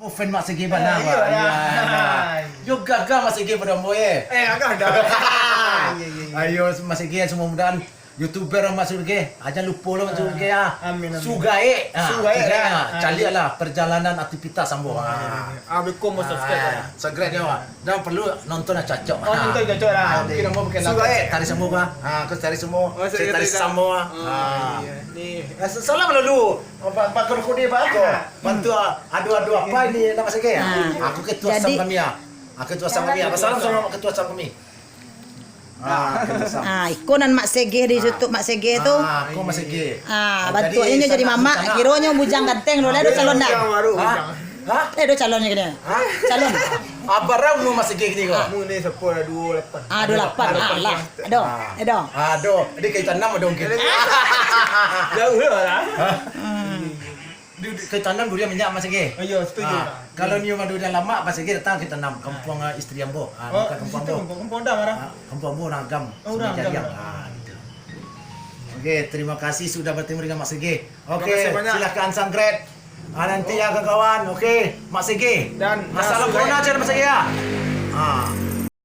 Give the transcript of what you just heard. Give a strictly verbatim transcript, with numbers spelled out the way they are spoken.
Fan Mak Sege bana, Pak. Iyolah. Yo gagah Mak Sege pado ambo, eh. Eh, gagah dah. Iyo, iyo, iyo. Ayo, Mak Sege, semoga mudahan YouTuber Mak Sege, aja lupo lah Mak Sege, ah. Amin, amin. Sugaek. Ah, Sugaek, sugaek, ah. Ah, caliak lah perjalanan aktivitas ambo. Ah. Ah, beko mau subscribe, ah. Subscribe dia, Pak. Dan perlu nonton lah cocok. Oh, nonton cocok lah. Ah, mungkin ambo bukan Sugaek. Tari samo, Pak. Ah, aku tari samo. Oh, saya tari samo, ah. Oh, iya. Ni. Ah, salam lalu. Oh, Pak, Pak Kode, Pak, aku. Bantu, ah, adu-adu apa ini nama Sege? Ah. Aku ketua SAM kami, ah. Aku ketua SAM kami. Apa salam sama ketua SAM kami? Ah, ketua SAM. Ah, iko nan Mak Sege di YouTube Mak Sege tu. Ah, aku Mak Sege. Ah, jadi bantuaknyo jadi mamak, kironyo bujang ganteng lo, lah ado calon dah. Bujang baru, bujang. Hah? Eh, ado calonnyo kini. Hah? Calon. Abarang umua Mak Sege kini ko? Umua ni sapo lah, duo lapan. Ah, duo lapan. Ah, lah. Ado. Ah. Ado. Ado. Di Kaitanam ado mungkin. Jauah lah. Hah? Hmm. Di, di Kaitanam durian banyak, Mak Sege. Oh, iyo, setuju. Ah, kalau nyium ado durian lamak, Mak Sege datang Kaitanam, kampuang, ah, isteri ambo. Ah, oh, bukan kampuang situ ambo. Kampuang, kampuang Dam, Ara? Ah, kampuang ambo, urang Agam. Oh, urang Sungai Agam. Jariang. Ah, gitu. Oke, terima kasih sudah bertemu dengan Mak Sege. Oke, terima kasih banyak. Silakan subscribe. Ah, nanti ya kawan-kawan. Oke, Mak Sege. Dan masalah corona aja Mak Sege ya. Ah.